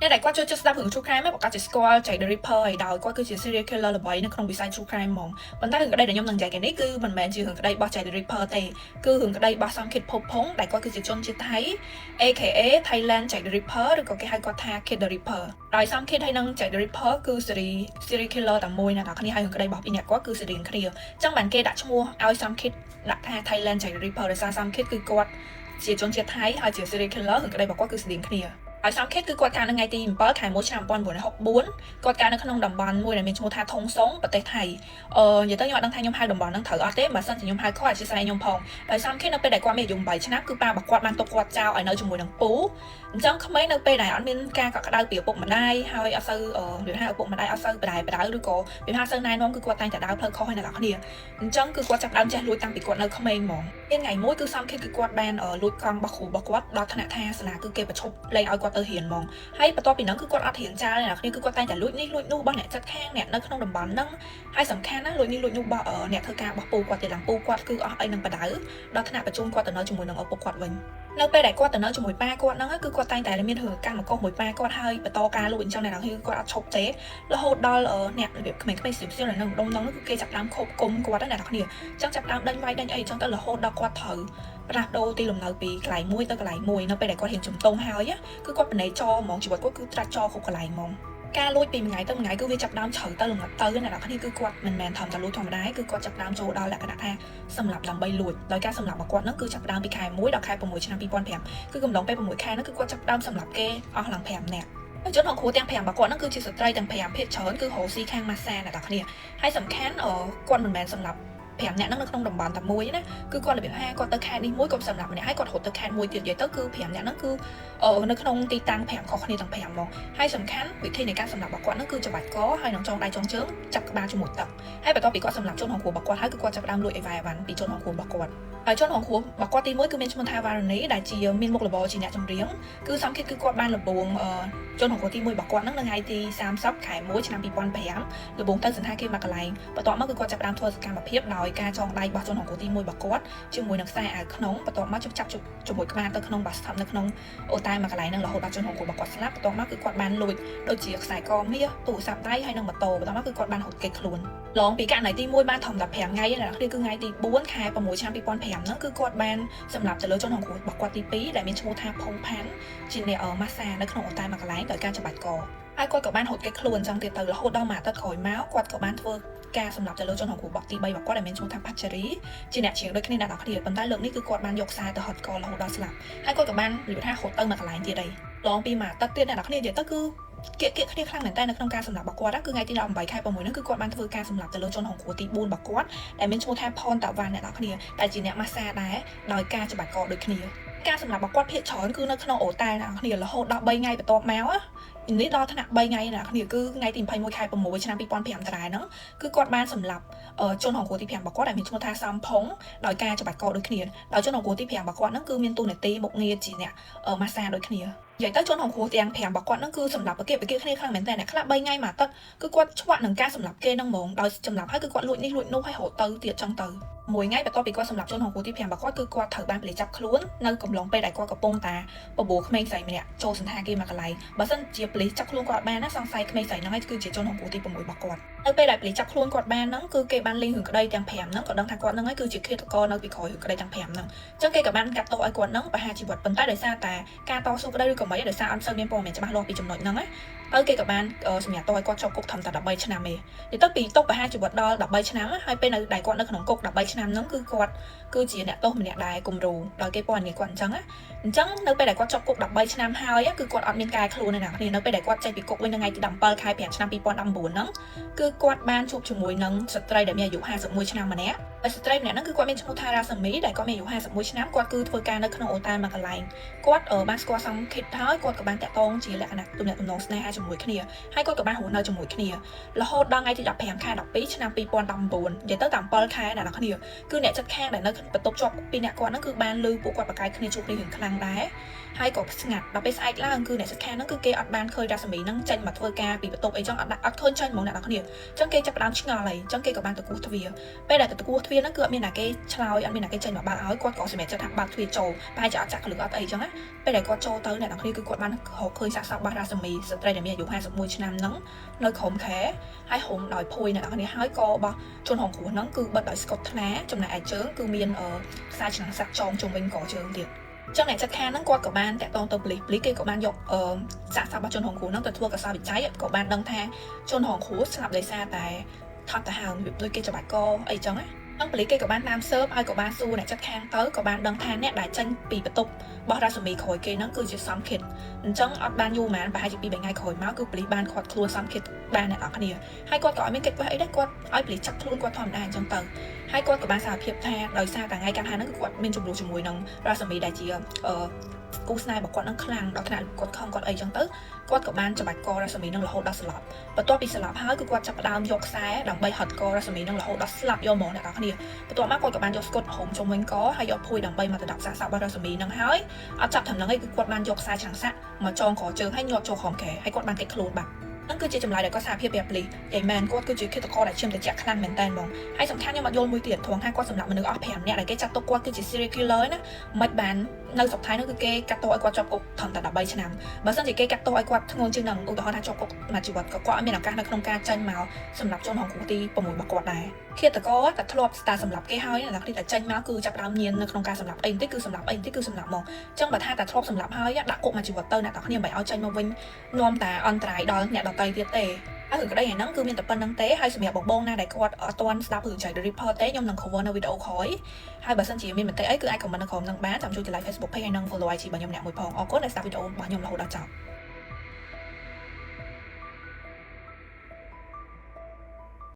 អ្នកដែលគាត់ចូលចិត្តស្ដាប់រឿង True Crime ប្រាកដជាស្គាល់ Jack the Ripper ហើយដោយគាត់គឺជា serial killer ល្បីនៅក្នុងវិស័យ True Crime ហ្មងប៉ុន្តែរឿងក្តីដែលខ្ញុំនឹងនិយាយថ្ងៃនេះគឺមិនមែនជារឿងក្តីរបស់ Jack the Ripper ទេគឺរឿងក្តីរបស់សំខិតភពផុងដែលគាត់គឺជាជនជាតិថៃ AKA Thailand Jack the Ripper ឬក៏គេហៅគាត់ថា Kid the Ripper ដោយសំខិតហើយនិង Jack the Ripper គឺ serial killer តែមួយណាអ្នកគ្នាហើយរឿងក្តីរបស់ពីរអ្នកគាត់គឺសេរីគ្នាអញ្ចឹងបានគេដាក់ឈ្មោះឲ្យសំខិតដាក់ថា Thailand Jack the Ripper ដោយសារសំខិតគឺគាត់ជាជនជាតិថៃហើយជា serial killer រឿងក្តីរបស់គាត់គឺស្តៀងគ្នាហើយសំខិតគឺគាត់កើតនៅថ្ងៃទី7ខែ1ឆ្នាំ1964គាត់កើតនៅក្នុងតំបន់មួយដែលមានឈ្មោះថាធុងសុងប្រទេសថៃអឺនិយាយទៅខ្ញុំអត់ដឹងថាខ្ញុំហៅតំបន់ហ្នឹងត្រូវអត់ទេបើសិនជាខ្ញុំហៅខុសអធ្យាស្រ័យខ្ញុំផងដោយសំខិតនៅពេលដែលគាត់មានអាយុ8ឆ្នាំគឺប៉ារបស់គាត់បានទុកគាត់ចោលឲ្យនៅជាមួយនឹងពូអញ្ចឹងក្មេងនៅពេលដែលអត់មានការកក់ក្ដៅពីឪពុកម្ដាយហើយអត់សូវនិយាយថាឪពុកម្ដាយអត់សូវបដាយបដៅឬក៏វាថាសូវណែនាំគឺគាត់តែងតែដើរផ្លូវខុសហើយអ្នកនរគ្នាអញ្ចឹងគឺគាត់ចាប់ផ្ដើមចេះលួចតាំងពីគាត់នៅក្មេងហ្មងមានថ្ងៃមួយគឺសំខិតគឺគាត់បានលួចកង់របស់គ្រូរបស់គាត់ដល់ថ្នាក់ថាសាលាគឺគេប្រឈប់លែងឲ្យគាត់ទៅរៀនហ្មងហើយបន្ទាប់ពីហ្នឹងគឺគាត់អត់រៀនចាលអ្នកនរគ្នាគឺគាត់តែងតែលួចនេះលួចនោះរបស់អ្នកចិត្តខាងអ្នកនៅក្នុងតំបន់ហ្នឹងហើយសំខាន់ណាលួចនេះលួចនោះរបស់អ្នកធ្វើការរបស់ពូគាត់ទៀតឡើងពូគាត់គឺអស់អីនឹងបដៅដល់ថ្នាក់បញ្ជូនគាត់ទៅនៅជាមួយនឹងឪពុកគាត់វិញនៅពេលដែលគាត់ទៅនៅជាមួយប៉ាគាត់ហ្នឹងគឺគាត់តែងតែមានរឿងកម្មកុសមួយប៉ាគាត់ហើយបន្តការលួចអញ្ចឹងអ្នកនរគ្នាគឺគាត់អត់ឈប់ទេរហូតដល់អ្នករបៀបក្មេងៗស្ទាបស្ទាបនៅក្នុងដុំហ្នឹងគឺគេចាប់ដើមខົບគុំគាត់ណាអ្នកនរគ្នាអញ្ចឹងចាប់ដើមដេញវាយដេញអីអញ្ចឹងទៅរហូតដល់គាត់ត្រូវផ្លាស់ប្ដូរទីលំនៅពីកន្លែងមួយទៅកន្លែងមួយនៅពេលដែលគាត់រៀនជំទង់ហើយគឺគាត់បណេចហ្មងជីវិតគាត់គឺត្រាច់ចោគ្រប់កន្លែងហ្មងការលួចពីមួយថ្ងៃទៅមួយថ្ងៃគឺវាចាប់ដើមជ្រៅទៅលងទៅអ្នកនរគ្នាគឺគាត់មិនមែនធម្មតាលួចធម្មតាគឺគាត់ចាប់ដើមចូលដល់លក្ខណៈថាសម្លាប់ដើម្បីលួចដោយការសម្លាប់របស់គាត់ហ្នឹងគឺចាប់ដើមពីខែ1ដល់ខែ6ឆ្នាំ2005គឺកំឡុងពេល6ខែហ្នឹងគឺគាត់ចាប់ដើមសម្លាប់គេអស់ឡើង5នាក់ជនរងគ្រោះទាំង5របស់គាត់ហ្នឹងគឺជាស្ត្រីទាំង5ភាគច្រើនគឺរកស៊ីខាងម៉ាសាអ្នកនរគ្នាហើយសំខាន់គាត់មិនមែនសម្លាប់5នាក់ហ្នឹងនៅក្នុងតំបន់តែមួយណាគឺគាត់របៀបថាគាត់ទៅខេត្តនេះមួយគាត់សម្លាប់ម្នាក់ហើយគាត់រត់ទៅខេត្តមួយទៀតនិយាយទៅគឺ5នាក់ហ្នឹងគឺនៅក្នុងទីតាំង5ខុសគ្នាទាំង5ហ្មងហើយសំខាន់វិធីនៃការសម្លាប់របស់គាត់ហ្នឹងគឺច្បាច់កហើយនឹងចងដៃចងជើងចាប់ក្បាលជាមួយទឹកហើយបន្ទាប់ពីគាត់សម្លាប់ជនរងគ្រោះរបស់គាត់ហើយគឺគាត់ចាប់ផ្ដើមលួចអីវ៉ាយអីវ៉ាន់ពីជនរងគ្រោះរបស់គាត់ហើយជនរងគ្រោះរបស់គាត់ទី1គឺមានឈ្មោះថាវ៉ារនីដែលជាមានមុខរបរជាអ្នកចម្រៀងគឺសំខិតគឺគាត់បានលបងជនរងគ្រោះទី1របស់គាត់ហ្នឹងនៅថ្ងៃទី30ខែ1ឆ្នាំ2005លបងទៅសន្តាគារមួយកន្លែងបន្ទាប់មកគឺគាត់ចាប់ផ្ដើមធ្វើសកម្មភាពដោយការចងដៃរបស់ជនរងគ្រោះទី1របស់គាត់ជាមួយនឹងខ្សែអាវក្នុងបន្ទាប់មកចាប់ចាប់ជាមួយក្បាលទៅក្នុងបាសថប់នៅក្នុងអូតែលមួយកន្លែងហ្នឹងរហូតដល់ជនរងគ្រោះរបស់គាត់ស្លាប់បន្ទាប់មកគឺគាត់បានលួចដូចជាខ្សែកមាសទូរស័ព្ទដៃហើយនិងម៉ូតូបន្ទាប់មកគឺគាត់បានរត់គេចខ្លួនឡងពីករណីទី1បានធំតែ5ថ្ងៃឯណាគ្នាគឺថ្ងៃទី4ខែ6ឆ្នាំ2005ហ្នឹងគឺគាត់បានសម្លាប់ទៅលើជនរងគ្រោះរបស់គាត់ទី2ដែលមានឈ្មោះថាផុងផាន់ជាអ្នកម៉ាសានៅក្នុងអូតែលមួយកន្លែងដោយការច្បាច់កហើយគាត់ក៏បានរត់គេចខ្លួនអញ្ចឹងទៀតទៅរហូតដល់មួយអាទិត្យក្រោយមកគាត់ក៏បានធ្វើការសម្លាប់ទៅលើជនរងគ្រោះរបស់ទី3របស់គាត់ដែលមានឈ្មោះថាផាច់ចារីជាអ្នកច្រៀងដូចគ្នាអ្នកនរគ្នាប៉ុន្តែលើកនេះគឺគាត់បានយកខ្សែទៅហត់ករហូតដល់ស្លាប់ហើយគាត់ក៏បាននិយាយថារត់ទៅមួយកន្លែងទៀតអីឡងពីមួយអាទិត្យទៀតអ្នកនរគ្នានិយាយទៅគឺគៀកគៀកគ្នាខ្លាំងមែនតើនៅក្នុងការសម្លាប់របស់គាត់គឺថ្ងៃទី18ខែ6ហ្នឹងគឺគាត់បានធ្វើការសម្លាប់ទៅលើជនរងគ្រោះទី4របស់គាត់ដែលមានឈ្មោះថាផនតាវ៉ាន់អ្នកនរគ្នាដែលជាអ្នកម៉ាសាដែរដោយការច្បាច់កដូចគ្នាការសម្លាប់របស់គាត់ភាគច្រើនគឺនៅក្នុងអូតែលអ្នកនរគ្នារហូតដល់3ថ្ងៃបន្ទាប់មកនេះដល់ថ្នាក់3ថ្ងៃអ្នកគ្នាគឺថ្ងៃទី21ខែ6ឆ្នាំ2005ដដែលហ្នឹងគឺគាត់បានសម្លាប់ជនរងគ្រោះទី5របស់គាត់ដែលមានឈ្មោះថាសំផុងដោយការច្បាច់កដូចគ្នាដោយជនរងគ្រោះទី5របស់គាត់ហ្នឹងគឺមានតួនាទីមុខងារជាអ្នកម៉ាសាដូចគ្នានិយាយទៅជនរងគ្រោះទាំង5របស់គាត់ហ្នឹងគឺសម្លាប់ប្រកៀកប្រកៀកគ្នាខ្លាំងមែនតើអ្នកខ្លះ3ថ្ងៃមួយអាទិត្យគឺគាត់ឆ្វាក់នឹងការសម្លាប់គេហ្នឹងហ្មងដោយសម្លាប់ហើយគឺគាត់លួចនេះលួចនោះហើយរត់ទៅទៀតចឹងទៅមួយថ្ងៃបន្ទាប់ពីគាត់សម្លាប់ជនរងគ្រោះទី5របស់គាត់គឺគាត់ត្រូវបានប៉ូលីសចាប់ខ្លួននៅកំឡុងពេលដែលគាត់កំពុងតែបបួលក្មេងស្រីម្នាក់ចូលសន្តាគារមួយកន្លែងបើសិនជាប៉ូលីសចាប់ខ្លួនគាត់បានណាសង្ស័យក្មេងស្រីហ្នឹងឯងគឺជាជនរងគ្រោះទី6របស់គាត់នៅពេលដែលប៉ូលីសចាប់ខ្លួនគាត់បានហ្នឹងគឺគេបានលេងរឿងក្តីទាំង5ហ្នឹងក៏ដឹងថាគាត់ហ្នឹងឯងគឺជាឃាតករនៅពីក្រោយរឿងក្តីទាំង5ហ្នឹងអញ្ចឹងគេក៏បានកាត់ទោសឲ្យគាត់ហ្នឹងប្រហារជីវិតប៉ុន្តែដោយសារតែការតស៊ូក្តីឬក៏មិនដោយសារអត់សូវមានព័ត៌មានច្បាស់លាស់ពីចំណុចហ្នឹងណាទៅគេក៏បានសម្រាប់ទោសឲ្យគាត់ជាប់គុកត្រឹមតែ13ឆ្នាំទេនិយាយទៅពីទោសប្រហារជីវិតដល់13ឆ្នាំហើយពេលនៅដែលគាត់នៅក្នុងគុក13ឆ្នាំហ្នឹងគឺគាត់គឺជាអ្នកទោសម្នាក់ដែរគំរូដោយគេពណ៌នាគាត់អញ្ចឹងណាអញ្ចឹងនៅពេលដែលគាត់ជាប់គុក13ឆ្នាំហើយគឺគាត់អត់មានកែខ្លួនទេណាគ្នានៅពេលដែលគាត់ចេញពីគុកវិញនៅថ្ងៃទី17ខែ5ឆ្នាំ2019ហ្នឹងគឺគាត់បានជួបជាមួយនឹងស្ត្រីដែលមានអាយុ51ឆ្នាំម្នាក់ហើយស្ត្រីម្នាក់ហ្នឹងគឺគាត់មានឈ្មោះថារ៉ាសាមីដែលគាត់មានអាយុ51ឆ្នាំគាត់គឺធ្វើការនៅក្នុងអូតែលមួយកន្លែងគាត់បានស្គាល់សំខិតហើយគាត់ក៏បានតាក់ទងជាលក្ខណៈទំនាក់ទំនងស្នេហាជាមួយគ្នាហើយគាត់ក៏បានរស់នៅជាមួយគ្នារហូតដល់ថ្ងៃទី15ខែ12ឆ្នាំ2019និយាយទៅតាម7ខែអ្នកនរគ្នាគឺអ្នកចិត្តខាងដែលនៅបន្ទប់ជាប់ពីអ្នកគាត់ហ្នឹងគឺបានលឺពួកគាត់ប្រកែកគ្នាជួបគ្នារឿងខ្លាំងដែរហើយក៏ស្ងាត់ដល់ពេលស្អែកឡើងគឺអ្នកចិត្តខាងហ្នឹងគឺគេអត់បានឃើញរស្មីហ្នឹងចេញមកធ្វើការពីបន្ទប់អីចឹងអត់អត់ឃើញចេញហ្មងអ្នកនរគ្នាអញ្ចឹងគេចាប់ផ្ដើមឆ្ងល់ហើយអញ្ចឹងគេក៏បានទៅគោះទ្វារពេលដែលទៅគោះទ្វារ ទ្វារហ្នឹងគឺអត់មានណាគេឆ្លើយអត់មានណាគេចេញមកបើកឲ្យគាត់ក៏សម្រេចចិត្តថាបើកទ្វារចូលប្រហែលជាអត់ចាក់កលឹកអត់អីចឹងណាពេលដែលគាត់ចូលទៅអ្នកទាំងគ្នាគឺគាត់បានរកឃើញសាកសពរបស់រ៉ាសាមីស្ត្រីដែលមានអាយុ51ឆ្នាំហ្នឹងនៅក្រោមខែហើយរុំដោយភួយអ្នកទាំងគ្នាហើយករបស់ជនរងគ្រោះហ្នឹងគឺបិទដោយស្កុតថ្លាចំណែកឯជើងគឺមានខ្សែឆ្នាំងសាក់ចងជុំវិញកជើងទៀតចឹងអ្នកចិត្តខាងហ្នឹងគាត់ក៏បានតាក់ទងទៅប៉ូលីសប៉ូលីសគេក៏បានយកអឺសាកសពរបស់ជនរងគ្រោះហ្នឹងទៅធ្វើកសោវិច័យក៏បានដឹងថាជនរងគ្រោះស្លាប់ដោយសារតែថប់ទៅហើមដូចគេច្បាច់កអីចឹងណានឹងប៉ូលីសគេក៏បានតាមស៊ើបហើយក៏បានសួរអ្នកចិត្តខាងទៅក៏បានដឹងថាអ្នកដែលចេញពីបន្ទប់របស់រ៉ាសាមីក្រោយគេហ្នឹងគឺជាសំខិតអញ្ចឹងអត់បានយូរហ្មងប្រហែលជា2 3ថ្ងៃក្រោយមកគឺប៉ូលីសបានឃាត់ខ្លួនសំខិតបានអ្នកនរគ្នាហើយគាត់ក៏អត់មានកិច្ចវេះអីដែរគាត់ឲ្យប៉ូលីសចាប់ខ្លួនគាត់ធម្មតាអញ្ចឹងទៅហើយគាត់ក៏បានសារភាពថាដោយសារតែថ្ងៃកាត់ហើយហ្នឹងគឺគាត់មានជម្លោះជាមួយនឹងរ៉ាសាមីដែលជាអឺគូស្នេហ៍របស់គាត់នឹងខ្លាំងដល់ថ្នាក់គាត់ខឹងគាត់អីចឹងទៅគាត់ក៏បានច្បាច់ករ៉ាសាមីនឹងរហូតដល់ស្លាប់បន្ទាប់ពីស្លាប់ហើយគឺគាត់ចាប់ផ្ដើមយកខ្សែដើម្បីហត់ករ៉ាសាមីនឹងរហូតដល់ស្លាប់យកហ្មងអ្នកនរគ្នាបន្ទាប់មកគាត់ក៏បានយកស្កុតរុំជុំវិញកហើយយកភួយដើម្បីមកទៅដាក់សាកសពរបស់រ៉ាសាមីនឹងហើយអត់ចាប់ត្រឹមហ្នឹងឯងគឺគាត់បានយកខ្សែឆ្នាំងសាក់មកចងក្រជើងហើយញាត់ចូលក្រោមគ្រែហើយគាត់បានគេចខ្លួនបាត់ហ្នឹងគឺជាចម្លើយដែលគាត់សារភាពប្រាប់ប៉ូលីសយាយមែនគាត់គឺជាឃាតករដែលឈាមត្រជាក់ខ្លាំងមែនតើហ្មងហើយសំខាន់ខ្ញុំអត់យល់មួយទៀតត្រង់ថាគាត់សម្លាប់មនុស្សអស់5នាក់ដែលគេចាត់ទុកគាត់គឺជា serial killer ណាមិនបាននៅស្រុកថៃនោះគឺគេកាត់ទោសឲ្យគាត់ជាប់គុកត្រឹមតែ13ឆ្នាំបើសិនជាគេកាត់ទោសឲ្យគាត់ធ្ងន់ជាងហ្នឹងឧទាហរណ៍ថាជាប់គុកមួយជីវិតក៏គាត់អត់មានឱកាសនៅក្នុងការចេញមកសម្រាប់ជនរងគ្រោះទី6របស់គាត់ដែរឃាតករតែធ្លាប់ស្តាសម្លាប់គេហើយអ្នកនេះតែចេញមកគឺចាប់ដើមញៀននៅក្នុងការសម្លាប់អីបន្តិចគឺសម្លាប់អីបន្តិចគឺសម្លាប់មកអញ្ចឹងបើថាតែធ្លាប់សម្លាប់ហើយដាក់គុកមួយជីវិតទៅអ្នកទាំងគ្នាមិនឲ្យចេញមកវិញនាំតែអន្តរាយដល់អ្នកដទៃទៀតទេហើយរឿងក្តីថ្ងៃហ្នឹងគឺមានតែប៉ុណ្្នឹងទេហើយសម្រាប់បងបងណាដែលគាត់អត់ទាន់ស្ដាប់រឿង Jack the Ripper ទេខ្ញុំនឹង cover នៅវីដេអូក្រោយហើយបើសិនជាមានមតិអីគឺអាច comment នៅក្រោមហ្នឹងបានចាំជួយ like Facebook page ហើយនិង follow IG របស់ខ្ញុំអ្នកមួយផងអរគុណដែលស្ដាប់វីដេអូរបស់ខ្ញុំរហូតដល់ចប់។